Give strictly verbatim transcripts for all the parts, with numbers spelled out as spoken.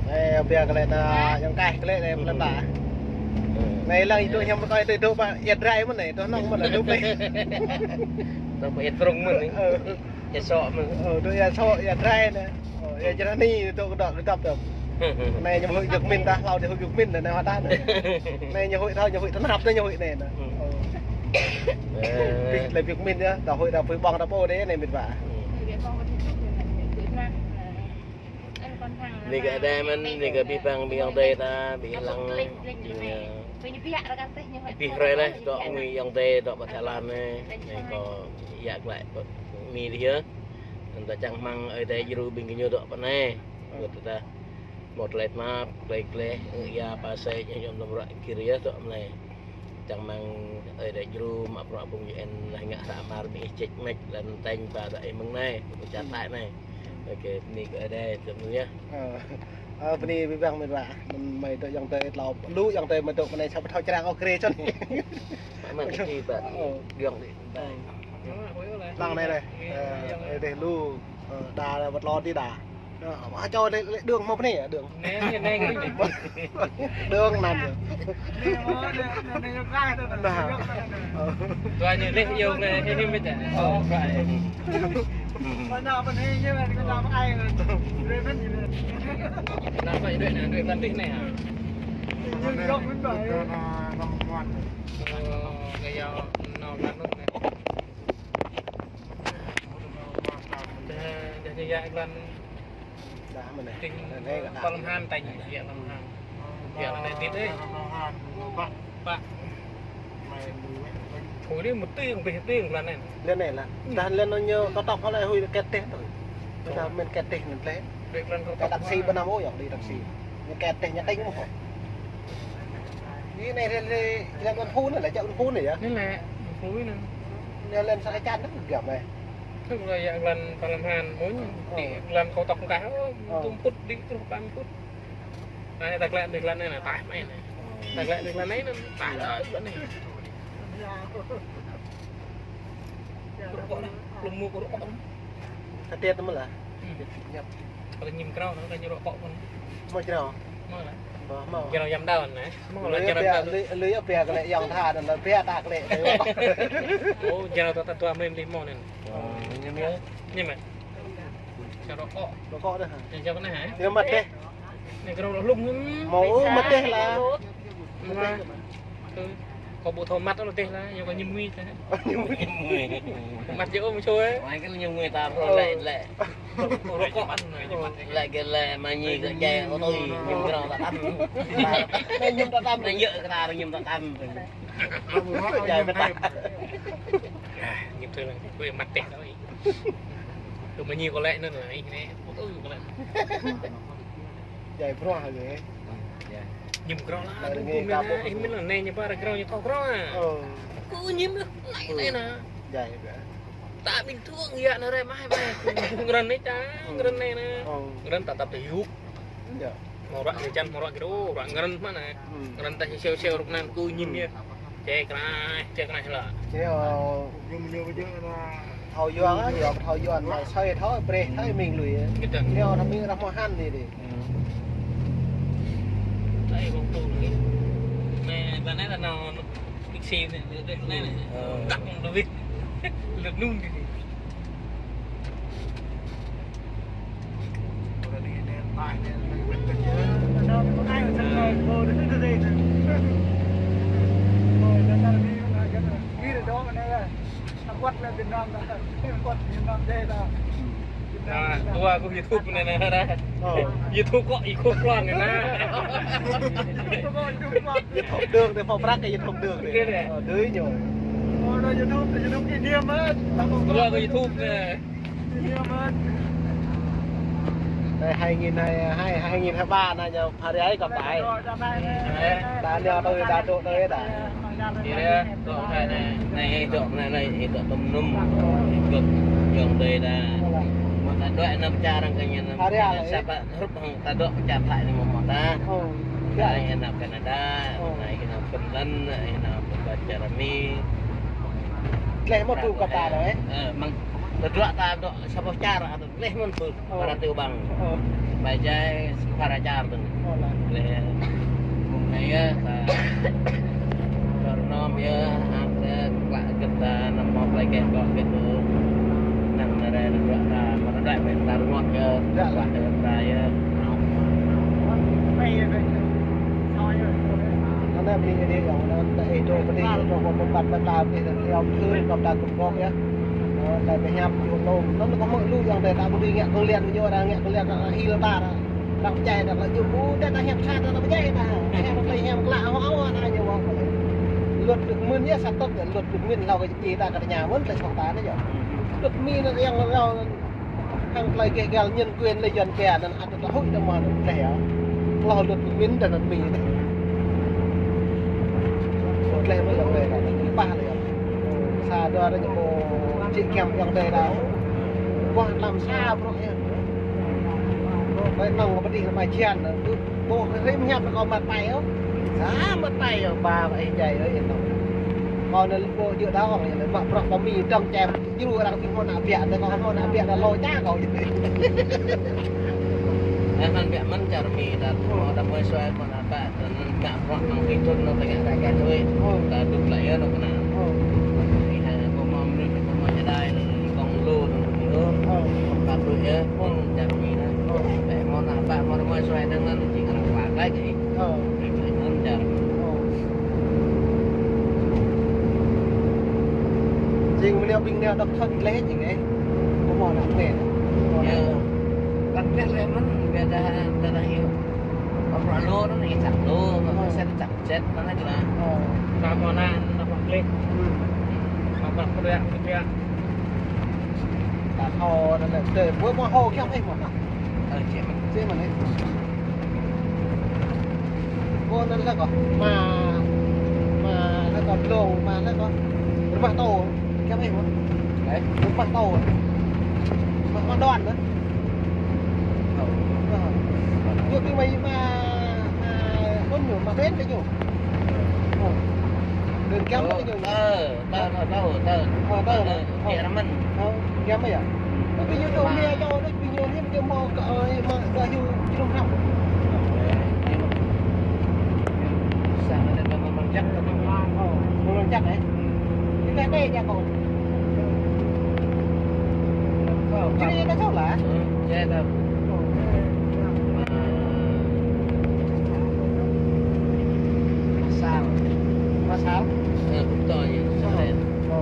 Anai, biă kơ lĕ anai, yang kaih kơ lĕ anai, pơlăn ta. Anai lăng ih dŏ hiam pơkơi tui dŏ pơ ia drai mơ̆n anai, dŏ nong mơ̆n anai, dŏ pơ. Dŏ pơ ia trong mơ̆n anai. Ơ. Ia sŏ mơ̆n. Ơ, dŏ ia sŏ, ia drai anai. Ơ, ia jrani dŏ kơdŏ kơdŏp dŏ. Anai ñu huĭ Việt Minh ta, hlâo dih huĭ Việt Minh anai, anai hơdai anai. Anai ñu huĭ thâo, ñu huĭ tơnap anai, ñu huĭ anai anai. Ơ. Ơ. Dih lĕ Việt Minh yơh, ta huĭ ta pui ƀong ta pô dih anai mĭt wa. Anai kơ adai mơ̆n, anai kơ abih bang ƀing ayŏng adơi ta, ƀing lăng. Abih hrơi laih, dŏ mơ̆ng ayŏng adơi, dŏ pơ Thái Lan anai. Anai kâo yă glaĭ pơ Mi dih yơh. Anŭn ta čang rơmang Ơi Adai djru ƀing gơñu dŏ pơ anai. Wơ̆t ta. Hmâo tơlơi tơnap, tơlơi gleh, ư ia, pơsai, ñu yom lŏm ruă gir yơh dŏ mơ̆ng anai. Čang rơmang Ơi Adai djru, mă bruă phung U N, laih ngă hră mar Mi ih čĕč mĕč, lŏn tañ ba dŏ ih mơ̆ng anai, pơčah taih anai. Ôkê, bơni kơ Ơi Adai, tơm yơh. Ơ, ơ, bơni abih bang mĭt wa, mơ̆n mơi dŏ ayŏng adơi tlâo, lu ayŏng adơi mơi dŏ pơ anai, sa pơthâo črang ôh krê čon. Mơ̆n kơ či bă, ơ, ayŏng adơi. Ơ. Lăng anai anai, ơ, Ơi Adai lu, ơ, đa wơ̆t lŏn dih đa. Ơ, mă čô lĕ, lĕ đường hmâo pơ anai, đường. Anai, anai, anai. Đường anŭn yơh. Anai, anai, anai, anai, anai. Nah. Ơ. Dua ñu lĕ, yơh, lĕ, hĭ, hĭ, mĕt, ơ. Ơ, phải. Mana pơ anai, ñu, ñu, ñu, ai, rồi mĕt. Anai, phải đuaĭ anai, đuaĭ pơ anai anai hă? Ñu dŏ mĕt, phải. Ơ, gaya, nao, nao, nao, nao. Dah, dah, dah, ya, iklan. Dah, mana? Ting, anai kơ dah. Pơ Lâm Hàn, tañ, ya, Lâm Hàn. Ya, anai dit, ơ. Pă. Pă. Thôi đi, một tiếng, một tiếng, một lần anai. Lĕ anai lah. Dah lĕ anŭn ñu tŏk tŏk hơlơi huĭ kĕt teh tui. Dah mĕn kĕt teh anŭn lĕ. Đi iklan kơ taxi ba năm ôh, yơh, đi taxi. Ñu kĕt teh, ñu tañ mơ̆n. Anai lĕ, lĕ, lĕ, lĕ, lĕ, lĕ, lĕ, lĕ, lĕ, lĕ, lĕ, lĕ, lĕ, sa čăn anŭn găm, ơ. Tức là ya lăn Phan Lâm Hàn mơ̆n, ơ, đi lăn cao tốc kah, ơ, ơ, tŭm pŭt đi truh păn pŭt. Anai ta glaĭ đi lăn anai, taih mơi anai. Ta glaĭ đi lăn anai, taih lăn anai. Rơkŏ anai, plŭm mŭk rơkŏ anai. Sa tiet mơ̆n lah. Hmm. Ñăp. Kơ ñu mơ̆ng krao, kơ ñu rơkŏ pun. Mơ̆ng krao. Mơ̆ng lah. Bah, mơ̆ng. Krao yăm đao anai. Mơ̆ng lah, lui krao biă, đao. Lui, lui biă kơ lĕ ayŏng tha, anŭn lui biă ta kơ lĕ. Ơ, krao ta, ta tua mơi mơ̆n anai. Ơ, ñu mơi. Ñu mơi. Sa rơkŏ. Rơkŏ dah. Ñu čang anai hă? Ñu măt dih. Anai krao lŏ hlŭng anŭn. Hmâo, măt dih lah. Măt dih. Kâo ƀu thâo măt ôh dih lah, ñu kơ ñu mui tah. Ñu mui. Măt yơh ôh mơ̆ čô ơ. Mai kơ ñu mui ta phrâo lĕ, lĕ. Rơkŏ anŭn. Lĕ kơ lĕ mă ñu kơ čai ô tô ñu krao ta tăm. Ñu ta tăm. Ñu kơ ta ñu ta tăm. Čai mă ta. Ñu tui lah, kơ măt dih tah. Kơ mă ñu kơ lĕ anŭn lah, ih anai. Ô tô kơ lĕ. Čai bruă hă lĕ. Ñu krao lah, ơ, ñu mĭn lah, anai ñu ƀar krao ñu kơ krao ah. Ơ. Kơ ñu mĭn lah, anai, anai anai. Jai ƀă. Ta ƀing tuang ya anai rai mah, mah. Ngran anai ta, ngran anai anai. Ơ. Ngran ta ta tơyuk. Hmâo ruă kơ čăn, hmâo ruă kơ rô, ruă ngran mơ̆n anai. Ngran ta siu siu ruk anŭn kơ ñu mĭn. Ček raih, ček raih lah. Ček, ơ, thâo yuan, ơ, yuan, thâo yuan, mă soi thâo, breh thâo, mĭn lui. Ñu thâo mĭn rah mơ̆ hăn anai dih. Ai, ƀong pô anai. Anai, ƀă anai ta nao, big C anai, anai, anai. Ơ. Đăk mơ̆ng David. Lĕ anŭn dih. Ơ, tua kơ YouTube anai anai. Ơ. YouTube kơ YouTube lăng anai. YouTube được, để phỏng prăk kơ YouTube được. Ơ, đuaĭ ñu. Tua kơ YouTube anai. Anai hai nghìn hai, hai, hai nghìn hai ba anai ñu phari ai kơ tai. Ơ, đa ñu tui, đa dŏ tui đa. Dih, dŏ anai, anai dŏ anai, anai dŏ tơm num. Dŏ ayŏng adơi đa. Mơ̆ ta dŏ anăm čar kơ ñu anăm. Phari ai. Sa pă hrup hăng ta dŏ čar Thái anai mơ̆ mơ̆ ta. Ơ. Anai anăp Canada, anai anăp Finland, anai anăp čar Mi. Tleh mơ̆ tu kơ ta đa, ơ? Ơ, mơ̆ng Tơdruă ta dŏ sa boh čar, atau gleh mơ̆n pơ, ơ, para tơ bang. Ơ. Bai jai sa phara čar tơ. Ơ, lah. Gleh. Mơ̆ng anai yơh, ta dŏ rơnŏm yơh, ăt yơh, klă gơ̆t ta, năm mơ̆ plei geh gŏ gơ̆t tơ. Năng anai rai tơdruă ta, mă tơdruă mơ̆n ta rơngot yơh. Dah lah. Klă gơ̆t ta yơh. Anai bơni Ơi Adai yơh, anai ta ih dŏ bơni, dŏ pơpăt pơpla bơni, ta ih dŏ pơpăt pơpla bơni, ta ih dŏ pơpăt pơpla bơni. Ơ, ta pơhiăp djru lŏm. Anŭn kơ mơ̆ lu yang ta, ta ƀu dưi ngă kơ lian ñu, ta ngă kơ lian ta hil ta, ta pơčai ta lă djru, ta ta hiăp sat ta pơčai ta. Hiăp ta hiăp klă hŏ hŏ ta ñu wơ̆t. Luật được mưn yơh, sat tŏk luật được mưn hlâo kơ či ta kơ tơña mưn tơlơi soh ta anai yơh. Luật mưn yang rao hăng tơlơi geh gal nhân quyền lĕ yuan pia anŭn ăt tơlơi huĭ ta mơ̆n tơlơi yơh. Tơlơi luật được mưn ta anŭn mưn. Tơlơi mưn tơlơi ta. Pah lĕ. Sa dua ta ñu pô čih kiăm yang dêh đa. Wah, lăm sa bruă yơh. Ƀơi anŭn kơ pơdih lăm ai jian. Pô rĭm hiăp kơ măt pai yơh. Sa măt pai yơh, ba ih jai yơh, yên tâm. Kơ anŭn pô jơ̆ đa ong, yơh, mă bruă pơmĭn dơ̆ng čem. Jru arăng ƀing hmâo ană biă, tơ kâo hmâo ană biă đa lŏ ča kâo. Ơ, hmâo biă mơ̆n čar Mi, đa hmâo đa mơi suai hmâo ană biă, tơ anŭn ngă bruă mơ̆ng pĭ thŭn anŭn tơngă ră gah tui. Ơ. Ta dŭt lăi yơh anŭn kơnang. Ơ. Ih, ơ, kâo hmâo mơnuih, kâo hmâo čơđai, kông lu, anŭn kơ ih, ơ. Ơ. Kâo ta dŭt yơh, mơ̆ng čar Mi anai. Ơ. Tơ hmâo ană biă, hmâo đa mơi suai dơ̆ng anŭn, jing arăng klă glaĭ kơ ih. Ơ. Ih, ih, mơ̆n čar. Ơ. Jing mơnuih ƀing anai đŏk thŭn gleh jing ih. Kâo hmâo ană gleh. Yơh. Kăn gleh lĕ mơ̆n, biă dah, dah, dah yơh. Kâo pơlô anŭn, ih čăk lu, kâo sen čăk čet, anŭn lah. Ơ. Kâo hmâo ană, ană gleh. Hmm. Kâo pơlô yơh, gleh yơh. Ta hmâo anŭn lĕ, tơ, ƀu hmâo hmâo kiăng ih hmâo. Ơ, čih mơ̆n. Čih mơ̆n ih. Ơ, anŭn lĕ kâo. Mă, mă lĕ kâo blông, mă lĕ kâo. Rơmah tô. Kiăng ih mơ̆n. Ơ? Rơmah tô. Mă, mă đon mơ̆n. Ơ. Ơ. Ñu ƀing mơi mă, mă, anŭn ñu, mă bên kơ ñu. Ơ. Bên kiăng kơ ñu. Ơ. Tơ, tơ, tơ, tơ. Ơ, tơ, tơ. Ơ, tơ. Ơ, kiăng mơ̆n. Ơ, kiăng mơ̆n yơh. Ơ, ƀing ñu dŏ mơ̆n yơh, dŏ, ƀing ñu hiam, ñu hmâo kơ, ơ, mă, kơ hyu jơnum hrăm. Sang anai mơ̆n, mơ̆n jăk kơ ƀing. Ơ, mơ̆n jăk, ơ. Ñu kơ anai jăk kơ. Ơ, jing anai ta soh lah. Ơ, jing ta. Ơ. Mă-, Masal. Masal? Ơ, ƀu tui yơh. Ơ. Ơ.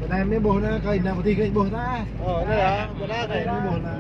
Bữa nay mới bố nó coi nào mà thi cái bố ta. Ơ, đây hả? Bữa nay coi. Mới bố là.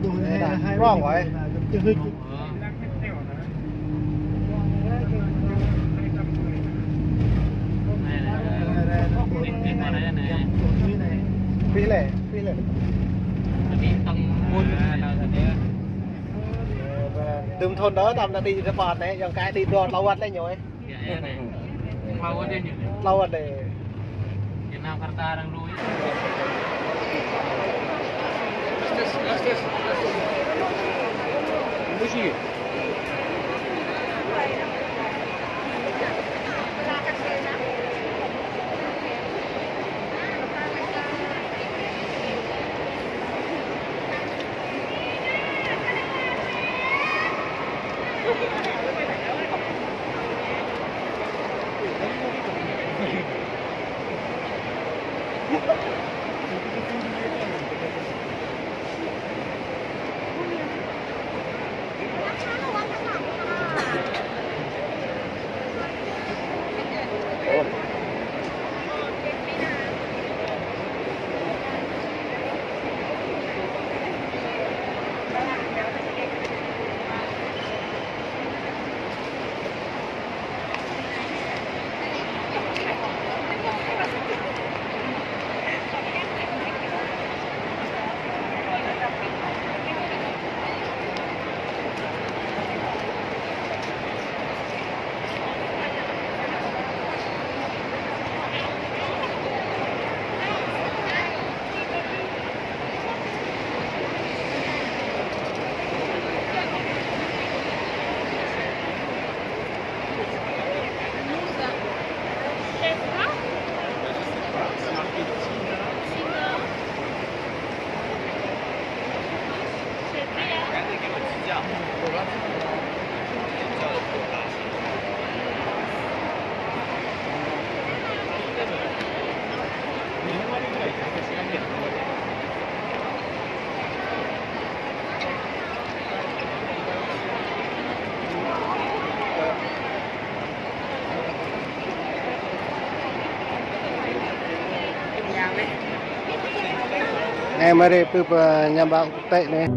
Bố này hai. Wrong rồi. Chưa hít. Pih lĕ, pih lĕ. Tơm thŭn đơ tơm ta đĭ rơbat anai, yơh kơ đĭ dua tlâo wơ̆t lĕ ñu ơi. Tlâo wơ̆t lĕ. Ơ, mơ̆ng ră pơ, pơ nhà báo quốc tế anai.